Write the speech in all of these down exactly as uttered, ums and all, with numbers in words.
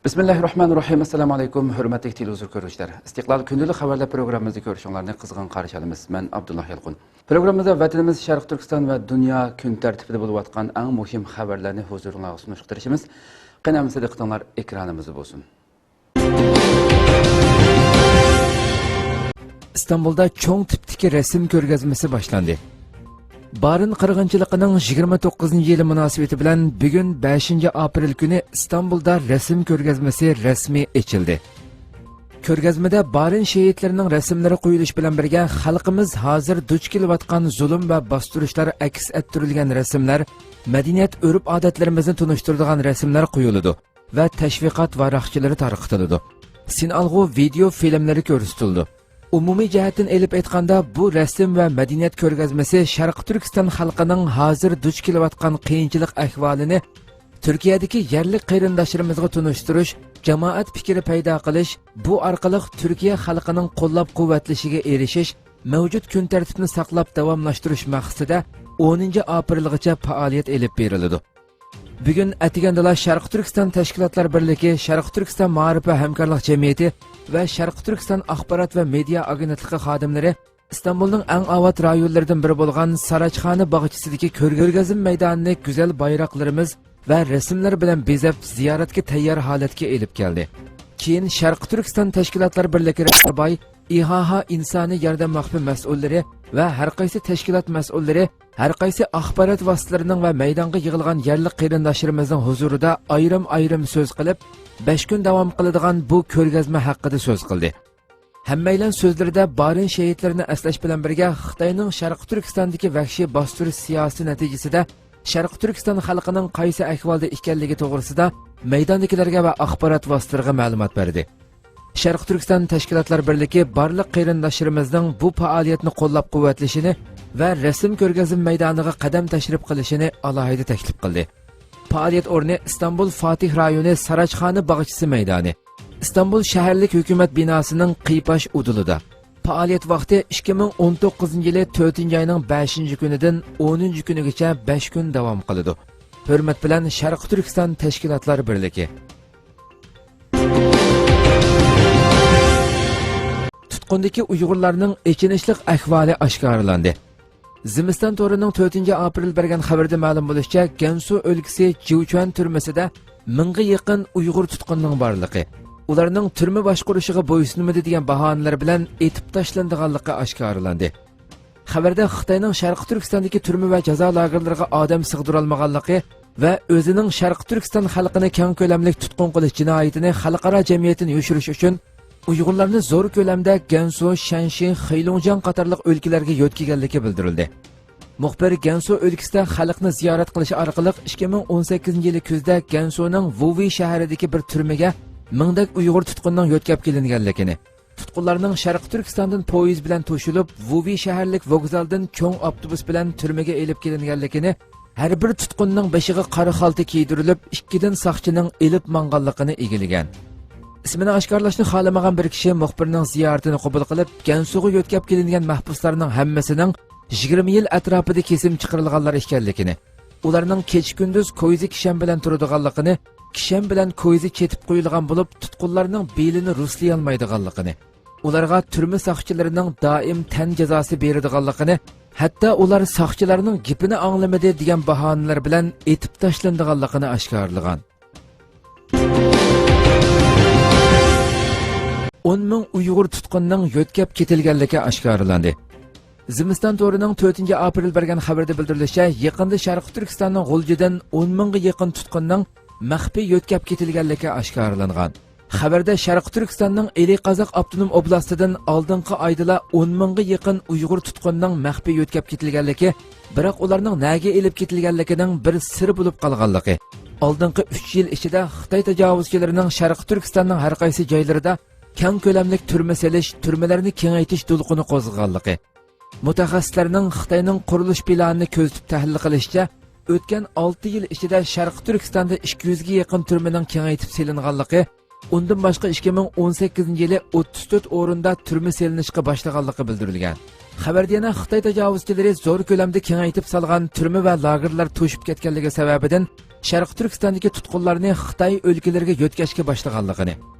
بىسمىللاھىررەھمانىررەھىم. ئەسسالامۇ ئەلەيكۇم، ھۆرمەتلىك تېلېۋىزور كۆرۈشلەر. ئىستىقلال كۈندىلىك خەۋەرلەر پروگراممىمىزدا كۆرۈشۈڭلارنى قىزغىن قارشى ئالىمىز. مەن ئابدۇللا يالقۇن. پروگراممىمىزدا ۋەتىنىمىز، شەرقىي تۈركىستان ۋە دۇنيا كۈن تەرتىپىدە بولۇۋاتقان ئەڭ مۇھىم خەۋەرلەرنى ھۇزۇرۇڭلارغا سۇنۇشقا تىرىشىمىز. قېنى ئەمىسە دىققىتىڭلار ئېكرانىمىزدا بولسۇن. ئىستانبۇلدا چوڭ تىپتىكى رەسىم كۆرگەزمىسى باشلاندى. بارىن قىرغىنچىلىقىنىڭ يىگىرمە توققۇزىنچى يىلى مۇناسىۋىتى بىلەن بۈگۈن بەشىنچى ئاپرېل كۈنى ئىستانبۇلدا رەسىم كۆرگەزمىسى رەسمىي ئېچىلدى. كۆرگەزمىدە بارىن شېھىتلىرىنىڭ رەسىملىرى قويۇلۇش بىلەن بىرگە، خەلقىمىز ھازىر دۇچ كېلىۋاتقان زۇلۇم ۋە باستۇرۇشلار ئەكس ئەتتۈرۈلگەن رەسىملەر، مەدەنىيەت، ئۆرپ-ئادەتلىرىمىزنى تونۇشتۇرىدىغان رەسىملەر قويۇلىدۇ ۋە تەشۋىقات ۋاراقچىلىرى تارقىتىلىدۇ. سىنئالغۇ ۋىدېئو فىلىملىرى كۆرسىتىلىدۇ. ئومۇمىي جەھەتتىن ئېلىپ ئېيتقاندا، بۇ رەسىم ۋە مەدەنىيەت كۆرگەزمىسى شەرقىي تۈركىستان خەلقىنىڭ ھازىر دۇچ كېلىۋاتقان قىيىنچىلىق ئەھۋالىنى تۈركىيەدىكى يەرلىك قېرىنداشلىرىمىزغا تونۇشتۇرۇش، جامائەت پىكرى پەيدا قىلىش، بۇ ئارقىلىق تۈركىيە خەلقىنىڭ قوللاپ-قۇۋۋەتلىشىگە ئېرىشىش، مەۋجۇت كۈن تەرتىپنى ساقلاپ داۋاملاشتۇرۇش مەقسىتىدە ئونىنچى ئاپرېلغىچە پائالىيەت ئېلىپ بېرىلىدۇ. بۈگۈن ئەتىگەندىلا شەرقىي تۈركىستان تەشكىلاتلار بىرلىكى، شەرقىي تۈركىستان مائارىپ ۋە ھەمكارلىق جەمئىيىتى ۋە شەرقىي تۈركىستان ئاخبارات ۋە مېدىيا ئاگېنتلىقى خادىملىرى ئىستانبۇلنىڭ ئەڭ ئاۋات رايونلىرىدىن بىرى بولغان ساراچخانا باغچىسىدىكى كۆرگەزمە مەيدانىنى گۈزەل بايراقلىرىمىز ۋە رەسىملەر بىلەن بېزەپ، زىيارەتكە تەييار ھالەتكە ئېلىپ كەلدى. كېيىن شەرقىي تۈركىستان تەشكىلاتلار بىرلىكى رەھبىرى باي، ئىھاھا ئىنسانىي ياردەم ۋەقپى مەسئۇللىرى ۋە ھەرقايسى تەشكىلات مەسئۇللىرى ھەرقايسى ئاخبارات ۋاسىتىلىرىنىڭ ۋە مەيدانغا يىغىلغان يەرلىك قېرىنداشلىرىمىزنىڭ ھۇزۇرىدا ئايرىم-ئايرىم سۆز قىلىپ، بەش كۈن داۋام قىلىدىغان بۇ كۆرگەزمە ھەققىدە سۆز قىلدى. ھەممەيلەن سۆزلىرىدە بارىن شېھىتلىرىنى ئەسلەش بىلەن بىرگە، خىتاينىڭ شەرقىي تۈركىستاندىكى ۋەھشىي باستۇرۇش سىياسىتى نەتىجىسىدە شەرقىي تۈركىستان خەلقىنىڭ قايسى ئەھۋالدا ئىكەنلىكى توغرىسىدا مەيداندىكىلەرگە ۋە ئاخبارات ۋاسىتىلىرىغا مەلۇمات بەردى. شەرقىي تۈركىستان تەشكىلاتلار بىرلىكى بارلىق قېرىنداشلىرىمىزنىڭ بۇ پائالىيەتنى قوللاپ-قۇۋۋەتلىشىنى ۋە رەسىم كۆرگەزمە مەيدانىغا قەدەم تەشرىپ قىلىشىنى ئالاھىدە تەكلىپ قىلدى. پائالىيەت ئورنى ئىستانبۇل فاتىھ رايونى ساراچخانا باغچىسى مەيدانى، ئىستانبۇل شەھەرلىك ھۆكۈمەت بىناسىنىڭ قىيپاش ئۇدۇلىدا. پائالىيەت ۋاقتى ئىككى مىڭ ئون توققۇزىنچى يىلى تۆتىنچى ئاينىڭ بەشىنچى كۈنىدىن ئونىنچى كۈنىگىچە بەش كۈن داۋام قىلىدۇ. ھۆرمەت بىلەن، شەرقىي تۈركىستان تەشكىلاتلار بىرلىكى. تۇتقۇندىكى ئۇيغۇرلارنىڭ ئېچىنىشلىق ئەھۋالى ئاشكارىلاندى. زىمىستان تورىنىڭ تۆتىنچى ئاپرېل بەرگەن خەۋىرىدە مەلۇم بولۇشىچە، گەنسۇ ئۆلكىسى جيۇچۈەن تۈرمىسىدە مىڭغا يېقىن ئۇيغۇر تۇتقۇنىنىڭ بارلىقى، ئۇلارنىڭ تۈرمە باشقۇرۇشىغا بويسۇنمىدى دېگەن باھانىلەر بىلەن ئېتىپ تاشلىنىدىغانلىقى ئاشكارىلاندى. خەۋەردە خىتاينىڭ شەرقىي تۈركىستاندىكى تۈرمە ۋە جازا لاگېرلىرىغا ئادەم سىغدۇرالمىغانلىقى ۋە ئۆزىنىڭ شەرقىي تۈركىستان خەلقىنى كەڭ كۆلەملىك تۇتقۇن قىلىش جىنايىتىنى خەلقئارا جەمئىيەتتىن يوشۇرۇش ئۈچۈن ئۇيغۇرلارنى زور كۆلەمدە گەنسۇ، شەنشى، خېيلۇڭجياڭ قاتارلىق ئۆلكىلەرگە يۆتكىگەنلىكى بىلدۈرۈلدى. مۇخبىر گەنسۇ ئۆلكىسىدە خەلقنى زىيارەت قىلىش ئارقىلىق ئىككى مىڭ ئون سەككىزىنچى يىلى كۈزدە گەنسۇنىڭ ۋۇۋى شەھىرىدىكى بىر تۈرمىگە مىڭدەك ئۇيغۇر تۇتقۇننىڭ يۆتكەپ كېلىنگەنلىكىنى، تۇتقۇنلارنىڭ شەرقىي تۈركىستاندىن پويىز بىلەن توشۇلۇپ، ۋۇۋى شەھەرلىك ۋوگزالدىن چوڭ ئاپتوبۇس بىلەن تۈرمىگە ئېلىپ كېلىنگەنلىكىنى، ھەر بىر تۇتقۇننىڭ بېشىغا قارا خالتا كىيدۈرۈلۈپ، ئىككىدىن ساقچىنىڭ ئېلىپ ماڭغانلىقىنى ئىگىلىگەن. ئىسمىنى ئاشكارىلاشنى خالىمىغان بىر كىشى مۇخبىرنىڭ زىيارىتىنى قوبۇل قىلىپ، گەنسۇغا يۆتكەپ كېلىنگەن مەھبۇسلارنىڭ ھەممىسىنىڭ يىگىرمە يىل ئەتراپىدا كېسىم چىقىرىلغانلار ئىكەنلىكىنى، ئۇلارنىڭ كېچە-كۈندۈز كويزا كىشەن بىلەن تۇرىدىغانلىقىنى، كىشەن بىلەن كويزا چېتىپ قويۇلغان بولۇپ، تۇتقۇنلارنىڭ بېلىنى رۇسلىيالمايدىغانلىقىنى، ئۇلارغا تۈرمە ساقچىلىرىنىڭ دائىم تەن جازاسى بېرىدىغانلىقىنى، ھەتتا ئۇلار ساقچىلارنىڭ گېپىنى ئاڭلىمىدى دېگەن باھانىلەر بىلەن ئېتىپ تاشلىنىدىغانلىقىنى ئاشكارىلىغان. ئون مىڭ ئۇيغۇر تۇتقۇننىڭ يۆتكەپ كېتىلگەنلىكى ئاشكارىلاندى. زىمىستان تورىنىڭ تۆتىنچى ئاپرېل بەرگەن خەۋىرىدە بىلدۈرۈلۈشىچە، يېقىندا شەرقىي تۈركىستاننىڭ غۇلجىدىن ئون مىڭغا يېقىن تۇتقۇننىڭ مەخپىي يۆتكەپ كېتىلگەنلىكى ئاشكارىلانغان. خەۋەردە شەرقىي تۈركىستاننىڭ ئىلى قازاق ئاپتونوم ئوبلاستىدىن ئالدىنقى ئايدىلا ئون مىڭغا يېقىن ئۇيغۇر تۇتقۇننىڭ مەخپىي يۆتكەپ كېتىلگەنلىكى، بىراق ئۇلارنىڭ نەگە ئېلىپ كېتىلگەنلىكىنىڭ بىر سىر بولۇپ قالغانلىقى، ئالدىنقى ئۈچ يىل ئىچىدە خىتاي تاجاۋۇزچىلىرىنىڭ شەرقىي تۈركىستاننىڭ ھەر قايسى جايلىرىدا كەڭ كۆلەملىك تۈرمە سېلىش، تۈرمىلەرنى كېڭەيتىش دولقۇنى قوزغىغانلىقى، مۇتەخەسسىسلەرنىڭ خىتاينىڭ قۇرۇلۇش پىلانىنى كۆزىتىپ تەھلىل قىلىشىچە، ئۆتكەن ئالتە يىل ئىچىدە شەرقىي تۈركىستاندا ئىككى يۈزگە يېقىن تۈرمىنىڭ كېڭەيتىپ سېلىنغانلىقى، ئۇندىن باشقا ئىككى مىڭ ئون سەككىزىنچى يىلى ئوتتۇز تۆت ئورۇندا تۈرمە سېلىنىشقا باشلىغانلىقى بىلدۈرۈلگەن. خەۋەردە يەنە خىتاي تاجاۋۇزچىلىرى زور كۆلەمدە كېڭەيتىپ سالغان تۈرمە ۋە لاگېرلار توشۇپ كەتكەنلىكى سەۋەبىدىن، شەرقىي تۈركىستاندىكى تۇتقۇنلارنى خىتاي ئۆلكىلىرىگە يۆتكەشكە باشلىغانلىقىنى،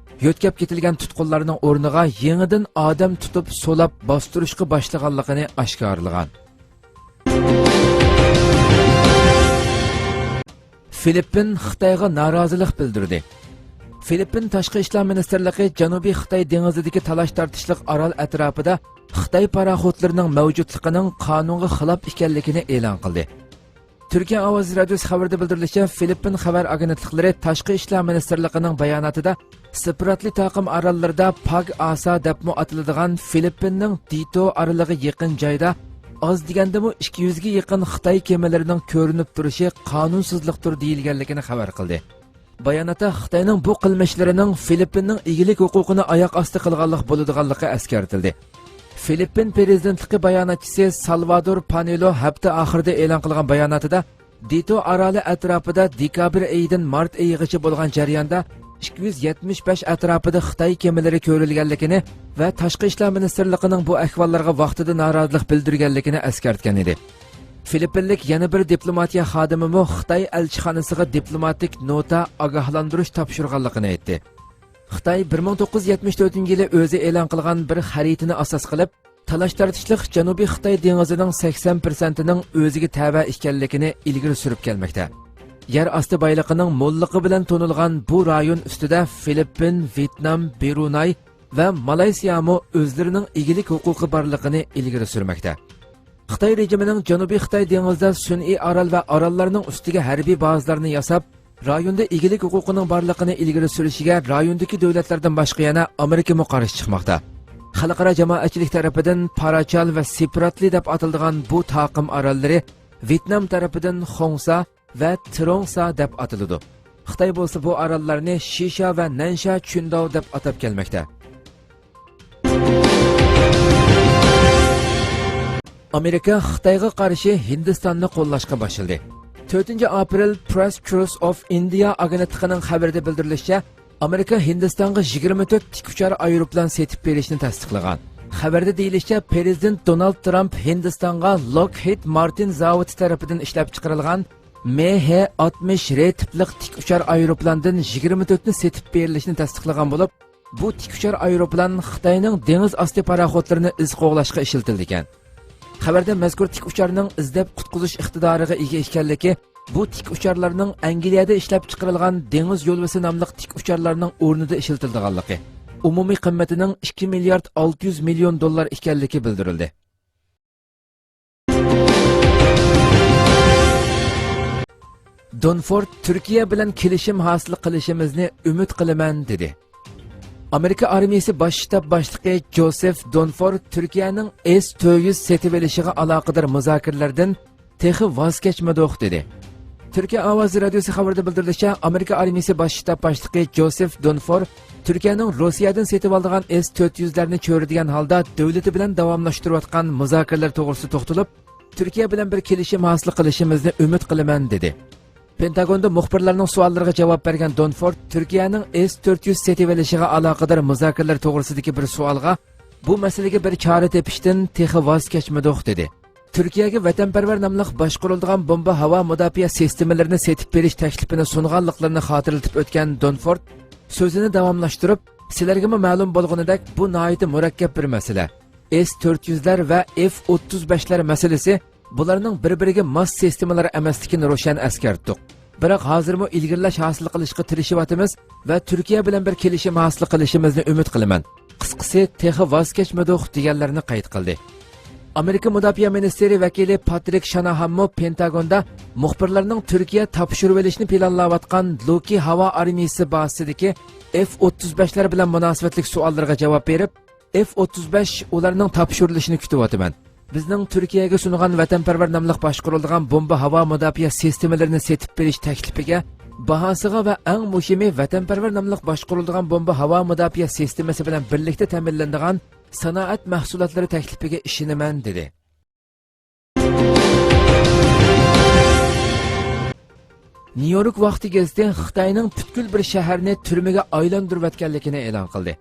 يۆتكەپ كېتىلگەن تۇتقۇنلارنىڭ ئورنىغا يېڭىدىن ئادەم تۇتۇپ، سولاپ، باستۇرۇشقا باشلىغانلىقىنى ئاشكارىلىغان. فىلىپپىن خىتايغا نارازىلىق بىلدۈردى. فىلىپپىن تاشقى ئىشلار مىنىستىرلىقى جەنۇبىي خىتاي دېڭىزىدىكى تالاش-تارتىشلىق ئارال ئەتراپىدا خىتاي پاراخوتلىرىنىڭ مەۋجۇتلۇقىنىڭ قانۇنغا خىلاپ ئىكەنلىكىنى ئېلان قىلدى. تۈركىيە ئاۋازى رادىيوسى خەۋىرىدە بىلدۈرۈلۈشىچە، فىلىپپىن خەۋەر ئاگېنتلىقلىرى تاشقى ئىشلار مىنىستىرلىقىنىڭ باياناتىدا سىپراتلى تاقىم ئاراللىرىدا پاگ ئاسا دەپمۇ ئاتىلىدىغان فىلىپپىننىڭ دىتو ئارىلىغا يېقىن جايدا ئاز دېگەندىمۇ ئىككى يۈزگە يېقىن خىتاي كېمىلىرىنىڭ كۆرۈنۈپ تۇرۇشى قانۇنسىزلىقتۇر دېيىلگەنلىكىنى خەۋەر قىلدى. باياناتتا خىتاينىڭ بۇ قىلمىشلىرىنىڭ فىلىپپىننىڭ ئىگىلىك ھوقۇقىنى ئاياق ئاستى قىلغانلىق بولىدىغانلىقى ئەسكەرتىلدى. فىلىپپىن پىرېزىدېنتلىقى باياناتچىسى سالۋادور پانېلو ھەپتە ئاخىرىدا ئېلان قىلغان باياناتىدا، دىتو ئارالى ئەتراپىدا دېكابىر ئېيىدىن مارت ئېيىغىچە بولغان جەرياندا ئىككى يۈز يەتمىش بەش ئەتراپىدا خىتاي كېمىلىرى كۆرۈلگەنلىكىنى ۋە تاشقى ئىشلار مىنىستىرلىقىنىڭ بۇ ئەھۋاللارغا ۋاقتىدا نارازىلىق بىلدۈرگەنلىكىنى ئەسكەرتكەن ئىدى. فىلىپپىنلىك يەنە بىر دىپلوماتىيە خادىمىمۇ خىتاي ئەلچىخانىسىغا دىپلوماتىك نوتا، ئاگاھلاندۇرۇش تاپشۇرغانلىقىنى ئېيتتى. خىتاي بىر مىڭ توققۇز يۈز يەتمىش تۆتىنچى يىلى ئۆزى ئېلان قىلغان بىر خەرىتىنى ئاساس قىلىپ، تالاش-تارتىشلىق جەنۇبىي خىتاي دېڭىزىنىڭ سەكسەن پىرسەنتىنىڭ ئۆزىگە تەۋە ئىكەنلىكىنى ئىلگىرى سۈرۈپ كەلمەكتە. يەر ئاستى بايلىقىنىڭ موللۇقى بىلەن تونۇلغان بۇ رايون ئۈستىدە فىلىپپىن، ۋيېتنام، برۇناي ۋە مالايسىيامۇ ئۆزلىرىنىڭ ئىگىلىك ھوقۇقى بارلىقىنى ئىلگىرى سۈرمەكتە. خىتاي رېجىمىنىڭ جەنۇبىي خىتاي دېڭىزىدا سۈنئىي ئارال ۋە ئاراللارنىڭ ئۈستىگە ھەربىي بازىلارنى ياساپ، رايوندا ئىگىلىك ھوقۇقىنىڭ بارلىقىنى ئىلگىرى سۈرۈشىگە رايوندىكى دۆلەتلەردىن باشقا يەنە ئامېرىكىمۇ قارشى چىقماقتا. خەلقئارا جامائەتچىلىك تەرىپىدىن پاراچال ۋە سېپراتلى دەپ ئاتىلىدىغان بۇ تاقىم ئاراللىرى ۋيېتنام تەرىپىدىن خۇڭسا ۋە ترۇڭسا دەپ ئاتىلىدۇ. خىتاي بولسا بۇ ئاراللارنى شىشا ۋە نەنشا چۈنداۋ دەپ ئاتاپ كەلمەكتە. ئامېرىكا خىتايغا قارشى ھىندىستاننى قوللاشقا باشلىدى. تۆتىنچى ئاپرېل، Press Trust of India ئاگېنتلىقىنىڭ خەۋىرىدە بىلدۈرۈلۈشىچە، ئامېرىكا ھىندىستانغا يىگىرمە تۆت تىك ئۇچار ئايروپىلان سېتىپ بېرىشنى تەستىقلىغان. خەۋەردە دېيىلىشىچە، پىرېزىدېنت دونالد ترامپ ھىندىستانغا لوكھېد مارتىن زاۋۇتى تەرىپىدىن ئىشلەپ چىقىرىلغان مې ھې ئاتمىش رې تىپلىق تىك ئۇچار ئايروپىلاندىن يىگىرمە تۆتنى سېتىپ بېرىلىشىنى تەستىقلىغان بولۇپ، بۇ تىك ئۇچار ئايروپىلان خىتاينىڭ دېڭىز ئاستى پاراخوتلىرىنى ئىز قوغلاشقا ئىشلىتىلىدىكەن. خەۋەردە مەزكۇر تىك ئۇچارنىڭ ئىزدەپ قۇتقۇزۇش ئىقتىدارىغا ئىگە ئىكەنلىكى، بۇ تىك ئۇچارلارنىڭ ئەنگلىيەدە ئىشلەپ چىقىرىلغان دېڭىز يولۋىسى ناملىق تىك ئۇچارلارنىڭ ئورنىدا ئىشلىتىلىدىغانلىقى، ئومۇمىي قىممىتىنىڭ ئىككى مىليارد ئالتە يۈز مىليون دوللار ئىكەنلىكى بىلدۈرۈلدى. دونفورد تۈركىيە بىلەن كېلىشىم ھاسىل قىلىشىمىزنى ئۈمىد قىلىمەن، دېدى. ئامېرىكا ئارمىيىسى باش شتاب باشلىقى جوزېف دونفورد تۈركىيەنىڭ ئېس تۆت يۈز سېتىۋېلىشىغا ئالاقىدار مۇزاكىرىلەردىن تېخى ۋاز كەچمىدۇق، دېدى. تۈركىيە ئاۋازى رادىيوسى خەۋىرىدە بىلدۈرۈلۈشىچە، ئامېرىكا ئارمىيىسى باش شتاب باشلىقى جوزېف دونفور تۈركىيەنىڭ روسىيەدىن سېتىۋالىدىغان ئېس تۆت يۈزلەرنى چۆرىدىگەن ھالدا دۆلىتى بىلەن داۋاملاشتۇرۇۋاتقان مۇزاكىرىلەر توغرىسىدا توختىلىپ، تۈركىيە بىلەن بىر كېلىشىم ھاسىل قىلىشىمىزنى ئۈمىد قىلىمەن، دېدى. پېنتاگوندا مۇخبىرلارنىڭ سوئاللىرىغا جاۋاب بەرگەن دونفورد تۈركىيەنىڭ ئېس تۆت يۈز سېتىۋېلىشىغا ئالاقىدار مۇزاكىرىلەر توغرىسىدىكى بىر سوئالغا، بۇ مەسىلىگە بىر چارە تېپىشتىن تېخى ۋاز كەچمىدۇق، دېدى. تۈركىيەگە ۋەتەنپەرۋەر ناملىق باشقۇرۇلىدىغان بومبا ھاۋا مۇداپىئە سىستېمىلىرىنى سېتىپ بېرىش تەكلىپىنى سۇنغانلىقلىرىنى خاتىرىلىتىپ ئۆتكەن دونفورد سۆزىنى داۋاملاشتۇرۇپ، سىلەرگىمۇ مەلۇم بولغىنىدەك، بۇ ناھايىتى مۇرەككەپ بىر مەسىلە. ئېس تۆت يۈزلەر ۋە ئېف ئوتتۇز بەشلەر مەسىلىسى بۇلارنىڭ بىر-بىرىگە ماس سىستېمىلار ئەمەسلىكىنى روشەن ئەسكەرتتۇق. بىراق ھازىرمۇ ئىلگىرىلەش ھاسىل قىلىشقا تىرىشىۋاتىمىز ۋە تۈركىيە بىلەن بىر كېلىشىم ھاسىل قىلىشىمىزنى ئۈمىد قىلىمەن. قىسقىسى، تېخى ۋاز كەچمىدۇق، دېگەنلەرنى قايت قىلدى. ئامېرىكا مۇداپىئە مىنىستىرى ۋەكىلى پاترىك شاناھانمۇ پېنتاگوندا مۇخبىرلارنىڭ تۈركىيە تاپشۇرۇۋېلىشنى پىلانلاۋاتقان لوكى ھاۋا ئارمىيىسى بازىسىدىكى ئېف ئوتتۇز بەشلەر بىلەن مۇناسىۋەتلىك سوئاللىرىغا جاۋاب بېرىپ، ئېف ئوتتۇز بەش ئۇلارنىڭ تاپشۇرۇلۇشىنى كۈتۈۋاتىمەن. بىزنىڭ تۈركىيەگە سۇنغان ۋەتەنپەرۋەر ناملىق باشقۇرۇلىدىغان بومبا ھاۋا مۇداپىئە سىستېمىلىرىنى سېتىپ بېرىش تەكلىپىگە، باھاسىغا ۋە ئەڭ مۇھىمى ۋەتەنپەرۋەر ناملىق باشقۇرۇلىدىغان بومبا ھاۋا مۇداپىئە سىستېمىسى بىلەن بىرلىكتە تەمىنلىنىدىغان سانائەت مەھسۇلاتلىرى تەكلىپىگە ئىشىنىمەن، دېدى. نيۇ يورك ۋاقتى گېزىتى خىتاينىڭ پۈتكۈل بىر شەھەرنى تۈرمىگە ئايلاندۇرۇۋەتكەنلىكىنى ئېلان قىلدى.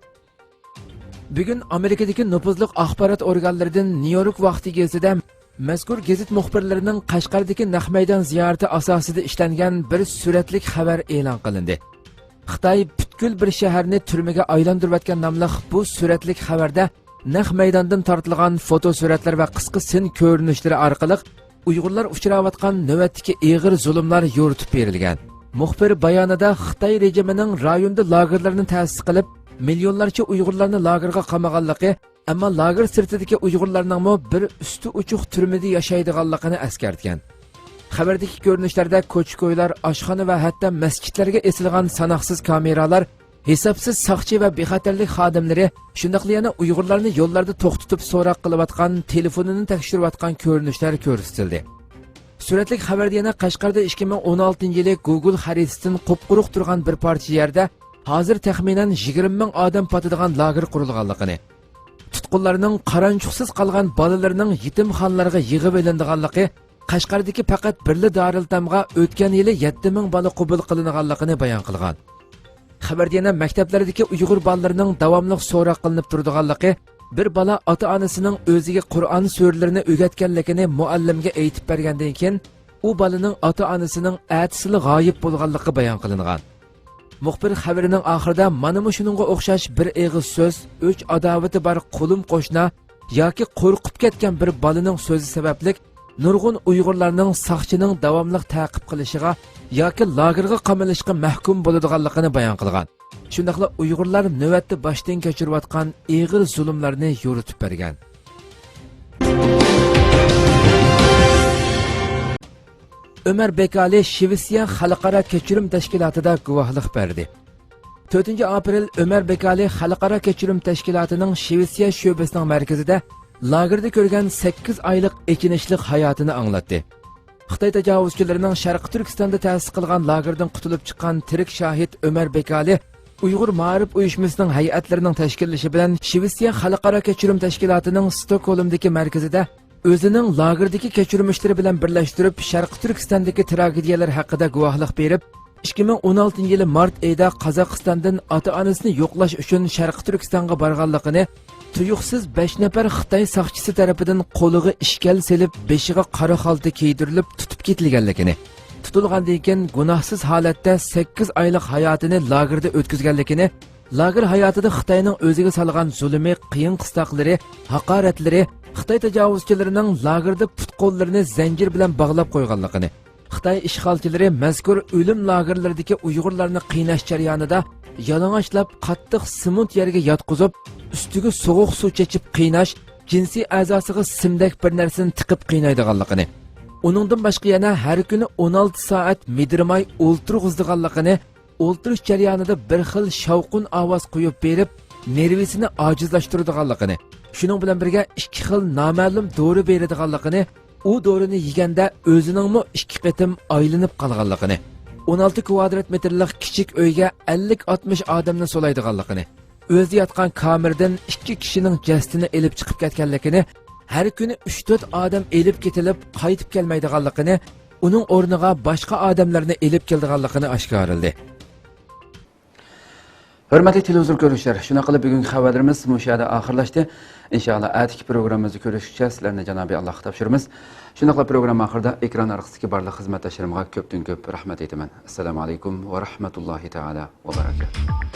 بۈگۈن ئامېرىكىدىكى نوپۇزلۇق ئاخبارات ئورگانلىرىدىن نيۇ يورك ۋاقتى گېزىتىدە مەزكۇر گېزىت مۇخبىرلىرىنىڭ قەشقەردىكى نەق مەيدان زىيارىتى ئاساسىدا ئىشلەنگەن بىر سۈرەتلىك خەۋەر ئېلان قىلىندى. خىتاي پۈتكۈل بىر شەھەرنى تۈرمىگە ئايلاندۇرۇۋەتكەن ناملىق بۇ سۈرەتلىك خەۋەردە نەق مەيداندىن تارتىلغان فوتو سۈرەتلەر ۋە قىسقا سىن كۆرۈنۈشلىرى ئارقىلىق ئۇيغۇرلار ئۇچراۋاتقان نۆۋەتتىكى ئېغىر زۇلۇملار يورۇتۇپ بېرىلگەن. مۇخبىر بايانىدا خىتاي رېجىمىنىڭ رايوندا لاگېرلارنى تەسىس قىلىپ، مىليونلارچە ئۇيغۇرلارنى لاگېرغا قامىغانلىقى، ئەمما لاگېر سىرتىدىكى ئۇيغۇرلارنىڭمۇ بىر ئۈستى ئوچۇق تۈرمىدە ياشايدىغانلىقىنى ئەسكەرتكەن. خەۋەردىكى كۆرۈنۈشلەردە كوچا-كويلار، ئاشخانا ۋە ھەتتا مەسچىتلەرگە ئېسىلغان ساناقسىز كامېرالار، ھېسابسىز ساقچى ۋە بىخەتەرلىك خادىملىرى، شۇنداقلا يەنە ئۇيغۇرلارنى يوللاردا توختىتىپ سوراق قىلىۋاتقان، تېلېفونىنى تەكشۈرۈۋاتقان كۆرۈنۈشلەر كۆرسىتىلدى. سۈرەتلىك خەۋەردە يەنە قەشقەردە ئىككى مىڭ ئون ئالتىنچى يىلى گوگول خەرىتىسىدىن قۇپقۇرۇق تۇرغان بىر پارچە يەردە ھازىر تەخمىنەن يىگىرمە مىڭ ئادەم پاتىدىغان لاگېر قۇرۇلغانلىقىنى، تۇتقۇنلارنىڭ قارانچۇقسىز قالغان بالىلىرىنىڭ يېتىمخانىلارغا يىغىۋېلىنىدىغانلىقى، قەشقەردىكى پەقەت بىرلا دارىلئېتامغا ئۆتكەن يىلى يەتتە مىڭ بالا قوبۇل قىلىنغانلىقىنى بايان قىلغان. خەۋەردە يەنە مەكتەپلەردىكى ئۇيغۇر بالىلىرىنىڭ داۋاملىق سوراق قىلىنىپ تۇرىدىغانلىقى، بىر بالا ئاتا-ئانىسىنىڭ ئۆزىگە قۇرئان سۈرىلىرىنى ئۆگەتكەنلىكىنى مۇئەللىمگە ئېيتىپ بەرگەندىن كېيىن، ئۇ بالىنىڭ ئاتا-ئانىسىنىڭ ئەتىسىلا غايىب بولغانلىقى بايان قىلىنغان. مۇخبىر خەۋىرىنىڭ ئاخىرىدا مانا مۇشۇنىڭغا ئوخشاش بىر ئېغىز سۆز، ئۆچ-ئاداۋىتى بار قولۇم-قوشنا ياكى قورقۇپ كەتكەن بىر بالىنىڭ سۆزى سەۋەبلىك نۇرغۇن ئۇيغۇرلارنىڭ ساقچىنىڭ داۋاملىق تەقىپ قىلىشىغا ياكى لاگېرغا قامىلىشقا مەھكۇم بولىدىغانلىقىنى بايان قىلغان. شۇنداقلا ئۇيغۇرلار نۆۋەتتە باشتىن كەچۈرۈۋاتقان ئېغىر زۇلۇملارنى يورۇتۇپ بەرگەن. ئۆمەر بېكالى شىۋېتسىيە خەلقئارا كەچۈرۈم تەشكىلاتىدا گۇۋاھلىق بەردى. تۆتىنچى ئاپرېل ئۆمەر بېكالى خەلقئارا كەچۈرۈم تەشكىلاتىنىڭ شىۋېتسىيە شۆبىسىنىڭ مەركىزىدە لاگېردا كۆرگەن سەككىز ئايلىق ئېچىنىشلىق ھاياتىنى ئاڭلاتتى. خىتاي تاجاۋۇزچىلىرىنىڭ شەرقىي تۈركىستاندا تەسىس قىلغان لاگېردىن قۇتۇلۇپ چىققان تىرىك شاھىت ئۆمەر بېكالى ئۇيغۇر مائارىپ ئۇيۇشمىسىنىڭ ھەيئەتلىرىنىڭ تەشكىللىشى بىلەن شىۋېتسىيە خەلقئارا كەچۈرۈم تەشكىلاتىنىڭ ستوكھولمدىكى مەركىزىدە ئۆزىنىڭ لاگېردىكى كەچۈرمىشلىرى بىلەن بىرلەشتۈرۈپ، شەرقىي تۈركىستاندىكى تراگېدىيەلەر ھەققىدە گۇۋاھلىق بېرىپ، ئىككى مىڭ ئون ئالتىنچى يىلى مارت ئېيىدا قازاقىستاندىن ئاتا-ئانىسىنى يوقلاش ئۈچۈن شەرقىي تۈركىستانغا بارغانلىقىنى، تۇيۇقسىز بەش نەپەر خىتاي ساقچىسى تەرىپىدىن قولىغا ئىشكەل سېلىپ، بېشىغا قارا خالتا كىيدۈرۈلۈپ تۇتۇپ كېتىلگەنلىكىنى، تۇتۇلغاندىن كېيىن گۇناھسىز ھالەتتە سەككىز ئايلىق ھاياتىنى لاگېردا ئۆتكۈزگەنلىكىنى، لاگېر ھاياتىدا خىتاينىڭ ئۆزىگە سالغان زۇلۇمى، قىيىن-قىستاقلىرى، ھاقارەتلىرى، خىتاي تاجاۋۇزچىلىرىنىڭ لاگېردا پۇت-قوللىرىنى زەنجىر بىلەن باغلاپ قويغانلىقىنى، خىتاي ئىشغالچىلىرى مەزكۇر ئۆلۈم لاگېرلىرىدىكى ئۇيغۇرلارنى قىيناش جەريانىدا يالىڭاچلاپ قاتتىق سېمونت يەرگە ياتقۇزۇپ، ئۈستىگە سوغۇق سۇ چېچىپ قىيناش، جىنسىي ئەزاسىغا سىمدەك بىر نەرسىنى تىقىپ قىينايدىغانلىقىنى، ئۇنىڭدىن باشقا يەنە ھەر كۈنى ئون ئالتە سائەت مىدىرماي ئولتۇرغۇزىدىغانلىقىنى، ئولتۇرۇش جەريانىدا بىر خىل شاۋقۇن ئاۋاز قويۇپ بېرىپ، نېرۋىسىنى ئاجىزلاشتۇرىدىغانلىقىنى، شۇنىڭ بىلەن بىرگە ئىككى خىل نامەلۇم دورا بېرىدىغانلىقىنى، ئۇ دورىنى يېگەندە ئۆزىنىڭمۇ ئىككى قېتىم ئايلىنىپ قالغانلىقىنى، ئون ئالتە كۋادرات مېتىرلىق كىچىك ئۆيگە ئەللىك ئاتمىش ئادەمنى سولايدىغانلىقىنى، ئۆزى ياتقان كامېردىن ئىككى كىشىنىڭ جەسىتىنى ئېلىپ چىقىپ كەتكەنلىكىنى، ھەر كۈنى ئۈچ تۆت ئادەم ئېلىپ كېتىلىپ قايتىپ كەلمەيدىغانلىقىنى، ئۇنىڭ ئورنىغا باشقا ئادەملەرنى ئېلىپ كېلىدىغانلىقىنى ئاشكارىلىدى. ھۆرمەتلىك تېلېۋىزور كۆرۈشلەر، شۇنداق قىلىپ بۈگۈنكى خەۋەرلىرىمىز مۇشۇ يەردە ئاخىرلاشتى. ئىنشائاللا، ئەتىكى پروگراممىمىزدا كۆرۈشكىچە سىلەرنى جانابىي ئاللاھقا تاپشۇرىمىز. شۇنداقلا پروگرامما ئاخىرىدا ئېكران ئارقىسىدىكى بارلىق خىزمەتداشلىرىمغا كۆپتىن كۆپ رەھمەت ئېيتىمەن. ئەسسالامۇ ئەلەيكۇم ۋە رەھمەتۇللاھى تائالا ۋە بەرەكاتۇھ.